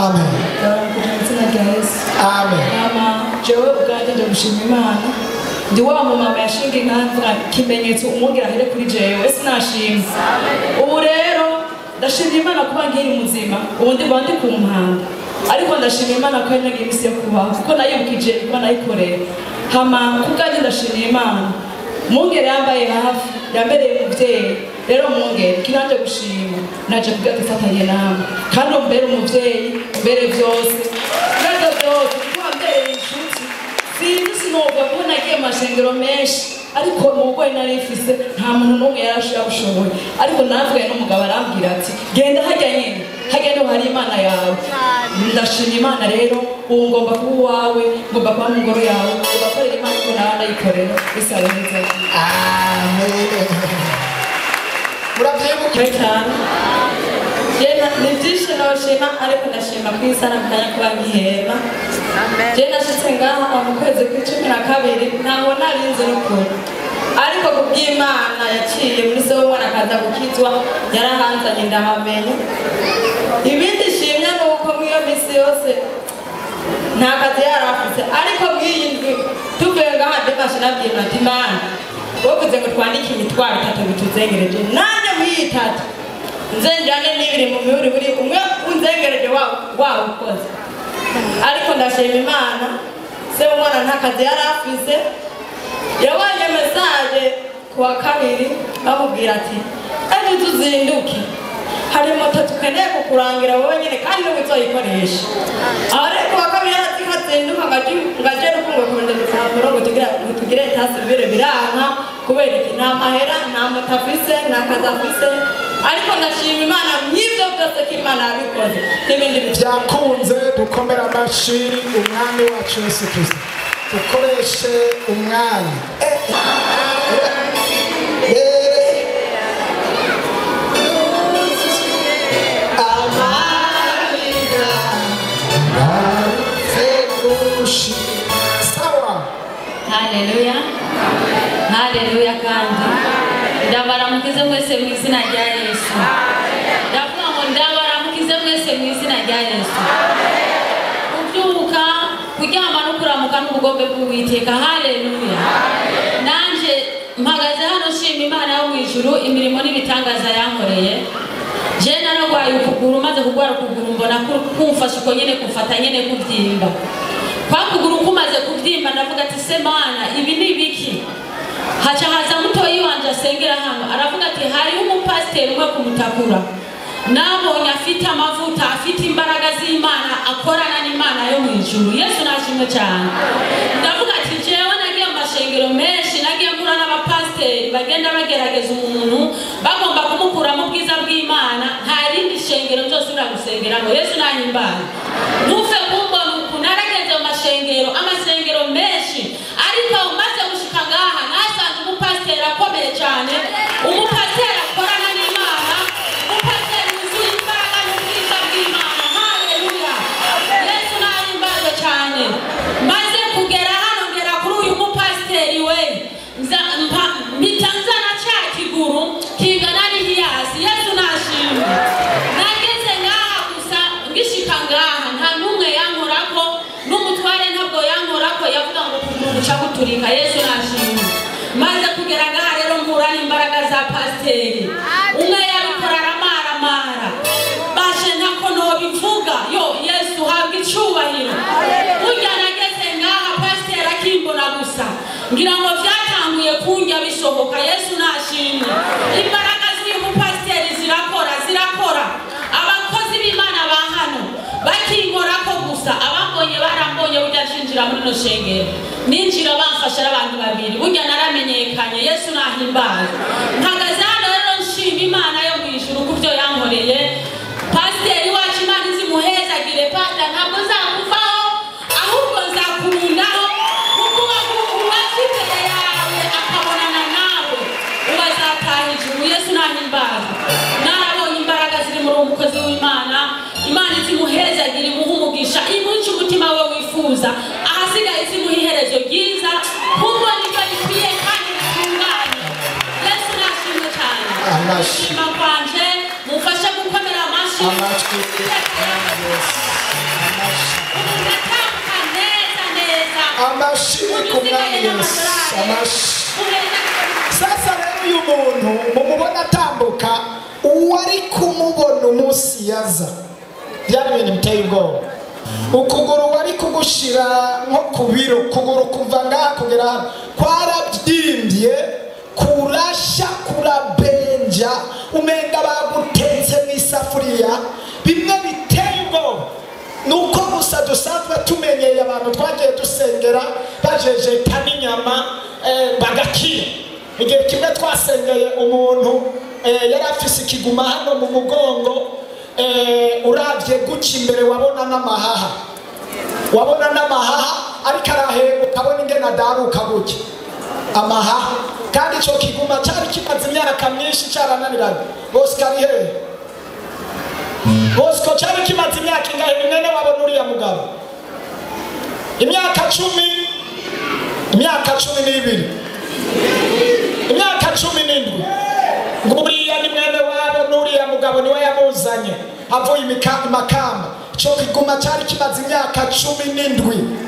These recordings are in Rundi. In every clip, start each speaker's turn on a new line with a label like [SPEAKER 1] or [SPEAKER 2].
[SPEAKER 1] Amen.
[SPEAKER 2] Ndabaramukije mu izina rya Yesu.
[SPEAKER 1] Amen.
[SPEAKER 2] Mama, jewe ubwanjye nje gushima Imana. Ndi wa mumama yashinga inka mvuga ikimenyetso umwungere ahere kuri jewe sinashima. Ubu rero ndashimira Imana kuba nkiri muzima, ubu ndi ndi ku mpanda. Ariko ndashimira Imana ko yanyagiye iminsi yo kubaho, kuko nayibukije kuba nayikorera. Hama ku bwanjye ndashimira Imana. Mwungere yambaye hafi, yambereye umuvyeyi. Rero mwungere kinanje gushima, naje kugira dufatanye namwe. Kandi umbere umuvyeyi, umbere vyose. Mbere vyose, kuko wambereye inshuti. Sinzi sinovuga ko nagiye mu mashengero menshi, ariko mu burwayi nari mfise nta muntu n'umwe yarashoboye. Ariko navuganye n'umugabo arambwira ati genda harya nyene, harya niho hari Imana yawe. Ndashima Imana rero, ubu ngomba kuba uwawe, ngomba kuba mu ngoro yawe, ngomba gukorera Imana uko nawe ndayikorera. Bisaba neza.
[SPEAKER 1] Amen. Murabyibuka
[SPEAKER 3] cyane. Ni byinshi nabashima, ariko ndashima ko isana mutanya kuba nkihema. Je nashitse ngaha mu kwezi kw'icumi na kabiri, ntabwo narinzi n'ukuntu, ariko kubw'Imana yaciye muri se w'umwana akaza gukizwa, yarahanzanye ndahamenya. Ibindi shimye ni uko mw'iyo minsi yose nta kazi yarafise, ariko mw'iyi ndwi tuvuye ngaha ndimashe nabwira ati Imana wavuze ngo twandike imitwaro itatu bituzengereje, nanjye mw'iyi itatu nze njyane n'ibiri mu miburi buri umwe unzengereje wawukoze. Ariko ndashima Imana, se w'umwana nta kazi yarafise, yabonye message ku wa kabiri bamubwira ati ejo tuzinduke, hari moto tukeneye kukurangira wowe nyine kandi n'ubu uzoyikoresha. Aho rero ku wa kabiri yarazi ko azinduka ngo aje rukungo kurinda gutambura ngo tugire tasubire biranka kubera iki nta mahera, nta moto afise, nta kazi afise. Ariko ndashima Imana mw'ivyo byose ko Imana yabikoze n'ibindi
[SPEAKER 1] byakunze. Dukomera amashyi umwami wacu Yesu Kristo. Dukoreshe umwanya. Sawa.
[SPEAKER 4] Haleluya. Haleluya kandi. Ndabaramukize mwese mu izina rya Yesu. Ndavuga ngo ndabaramukize mwese mu izina rya Yesu. Kubyuka, kuryama no kuramuka n'ubugombe bw'Uwiteka. Haleluya. Nanje mpagaze hano nshima Imana yo mu ijuru imirimo n'ibitangaza yankoreye. Je naragwaye ukuguru, maze kugwara ukuguru mbona kumfasha uko nyene kumfata nyene kubyimba. Kwa kuguru kumaze kubyimba ndavuga ati se Mana ibi ni ibiki? Haca haza mutoyi wanje asengera hano aravuga ati hariho umupasiteri umwe kumutakura, nabonye afite amavuta, afite imbaraga z'Imana, akorana n'Imana yo mu ijuru. Yesu nashimwe cyane. Ndavuga ati jewe nagiye mu mashengero menshi, nagiye mpura n'abapasiteri bagenda bagerageza umuntu bagomba kumukura mu bwiza bw'Imana, nta rindi shengero nzosubira gusengeramo. Yesu nahimbaye. Ntufe kumbona uku, narageze mu mashengero, amasengero menshi, ariko maze gushika ngaha nasanze umupasiteri akomeye cyane, umupasiteri akorana n'Imana, umupasiteri wuzuye imbaraga n'ubwiza bw'Imana. Haleluya. Yesu nahimbaye cyane. Maze kugera hano ngera kuri uyu mupasiteri we, mpita nzana cya kiguru kingana n'ihiyasi. Yesu nashimwe. Nageze ngaha gusa ngishika ngaha nta n'umwe yankorako, n'umutware ntabwo yankorako, yavuga ngo kuguru guca guturika. Yesu nashimwe. Maze kugera ngaha rero mpura n'imbaraga za pasiteri. Umwe yabikora aramaramara, bashe ntako nobivuga. Yo Yesu habwa icubahiro. Burya nageze ngaha pasiteri akimbona gusa ngira ngo vyatanguye kunjya bisohoka. Yesu nashimwe. Imbaraga z'uyu mupasiteri zirakora, zirakora. Abakozi b'Imana ba hano bakinkorako gusa, abambonye barambonye burya nshinjira muri no shengero, ninjira bamfasha abantu babiri, burya naramenyekanye. Yesu nahimbaye. Mpagaze hano rero nshima Imana yo mu ijuru kubyo yankoreye. Pasiteri wacu Imana izimuhezagire. Pasita ntabwo nzakuvaho, ahubwo nzakurundaho, kuko uwaje imbere yawe akabonana nawe ubazataha ijuru. Yesu nahimbaye. Narabonye imbaraga ziri muri uwo mukozi w'Imana. Imana izimuhezagire, imuhe umugisha, imuhe icyo umutima we wifuza, ahasigaye izimuhe iherezo ryiza, kuko nibyo bikwiye kandi bitunganye. Yesu nashimwe cyane. Gushima kwanje mufashe gukomera amashyi.
[SPEAKER 1] Amajwi. Yes. ku mwami Yesu amashi. Sasa rero uyu muntu mumubona atambuka, uwari kumubona umunsi yaza byari ibintu biteye ubwoba. Ukuguru wari kugushira nko ku biro, kuguru kuva ngaha kugera hano kwarabyimbye, kurasha, kurabenja, umenga bagutetse mu isafuriya, bimwe biteye ubwoba. Nuko gusa dusanzwe tumenyeye abantu twagiye dusengera bajejeta n'inyama bagakira. Igihe kimwe twasengeye umuntu yari afise ikiguma hano mu mugongo, uravye guca imbere wabona n'amahaha, wabona n'amahaha, ariko arahenguka ukabona ingene adaruka gutya amahaha. Kandi ico kiguma cari kimaze imyaka myinshi carananiranye. Bosco ari hehe? Bosco cari kimaze imyaka ingahe? Ni mwene wabo n'uriya mugabo. Imyaka 10, imyaka 12, imyaka 17. Nguriya ni mwene wabo n'uriya mugabo niwe yamuzanye avuye Makamba. Ico kiguma cari kimaze imyaka 17.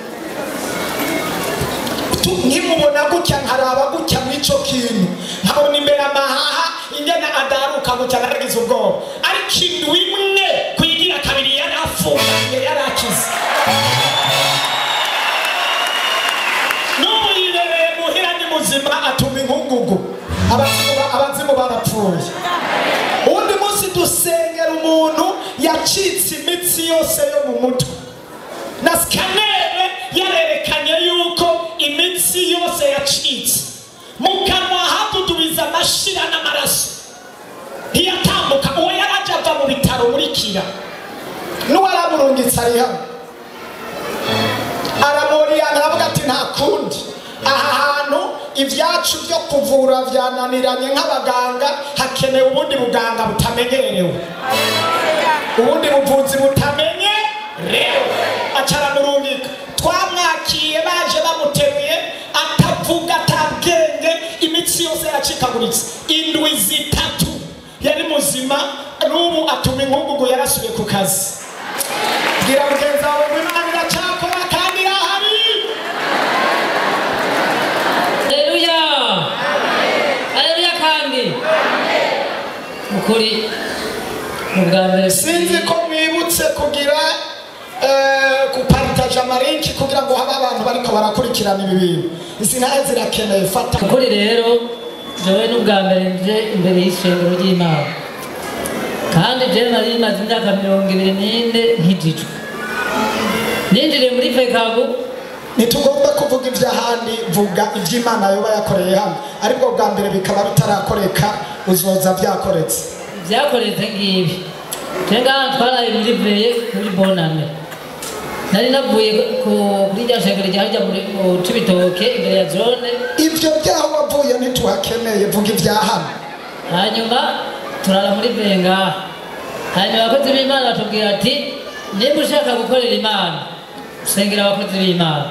[SPEAKER 1] Nkimubona gutya nkaraba gutya mw'ico kintu, nkabona imbere amahaha ingene adaruka gutya, naragize ubwoba. Ariko indwi imwe kuyigira kabiri yarafungaye, yarakize. N'ubu yibereye muhira ni muzima, atuma inkungugu. Abazimu barapfuye. Uwundi munsi dusengera umuntu yacitse imitsi yose yo mu mutwe, na scanner yarerekanye yuko imitsi yose yacitse. Mu kanwa hadudubiza amashira n'amaraso, ntiyatambuka. Uwo yaraje ava mu bitaro muri Kira, n'uwaramurungitse ari hano, aramuriyana aravuga ati nta kundi, aha hantu ibyacu byo kuvura byananiranye nk'abaganga, hakenewe ubundi buganga butamenyerewe, ubundi buvuzi butamenyerewe. Acaramurungika. Twamwakiye baje bamuteruye atavuga, atabwenge, imitsi yose yacikaguritse. Indwi 3 yari muzima, n'ubu atuma inkungugu, yarasubiye ku kazi. Bwira mugenzi wawe ngo Imana iracakora kandi irahari.
[SPEAKER 4] Haleluya, haleluya kandi ukuri mu bwa mbere.
[SPEAKER 1] Sinzi ko mwibutse kugira kuparitaje amarinki kugira ngo habe abantu bariko barakurikirana ibi bintu. Izi ntahe zirakeneye, fata.
[SPEAKER 4] Ukuri rero jewe n'ubwa mbere nje imbere y'ishengero ry'Imana, kandi jewe nari maze imyaka 24 nkijijwe, ninjiriye muri Fekabu.
[SPEAKER 1] Ntitugomba kuvuga iby'ahandi, vuga iby'Imana yoba yakoreye hano, aribwo bwa mbere bikaba bitarakoreka, uzoza byakoretse.
[SPEAKER 4] Byakoretse ngibi. Je ngaha twaraye muri Veye kuri Bonane, nari navuye kuri rya shengero rya harya muri Cibitoke imbere ya zone.
[SPEAKER 1] Ibyo byaho wavuye ntituhakeneye, vuga ibya hano.
[SPEAKER 4] Hanyuma turara muri Veye ngaha. Hanyuma abakozi b'Imana batubwira ati nimba ushaka gukorera Imana usengera abakozi b'Imana.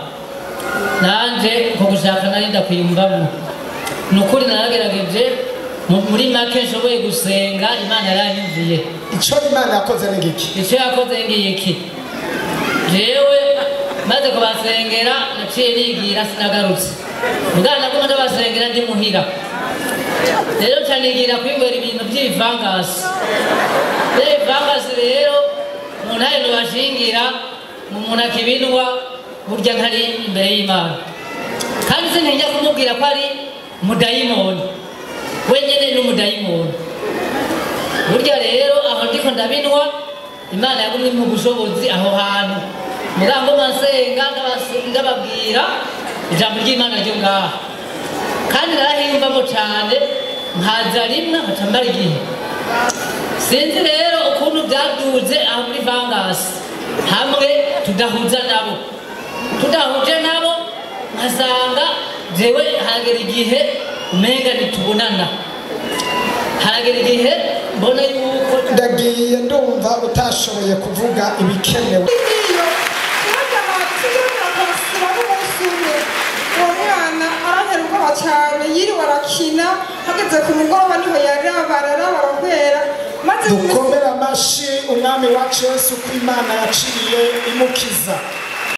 [SPEAKER 4] Nanje uko gushaka nari ndakwiyumvamo, ni ukuri naragerageje muri make nshoboye gusenga, Imana yaranyumviye.
[SPEAKER 1] Ico Imana yakoze ni giki?
[SPEAKER 4] Ico yakoze ngiki, jewe maze kubasengera naciye nigira sinagarutse. Mugana naguma ndabasengera ndi muhira. Rero nca nigira kwinywera ibintu by'ibivangasi. Ibivangasi rero umuntu hari bashingira mu muntu akibinwa burya ntari imbere y'Imana. Kandi sintinya kumubwira ko ari mudayimoni, wenyene ni umudayimoni. Burya rero aho ndiko ndabinwa, Imana yagumye impa ubushobozi aho hantu. Mugango masenga ndababwira ijambo ry'Imana ryo ngaha, kandi narahimbamo cane, nkaza rimwe nkaca mbara igihe. Sinzi rero ukuntu byaduze aho muri Vangasi, hamwe tudahuza nabo, tudahuje nabo nkasanga jewe hagera igihe umenga ntitubonana, haragera igihe mbona yuko
[SPEAKER 1] ndagiye ndumva utashoboye kuvuga ibikenewe.
[SPEAKER 5] Uwo mwana arantera ubwoba cyane, yiriwe arakina hageze ku mugoroba niho yarabara arabara.
[SPEAKER 1] Dukomere amashi umwami wacu Yesu ko Imana yaciye imukiza.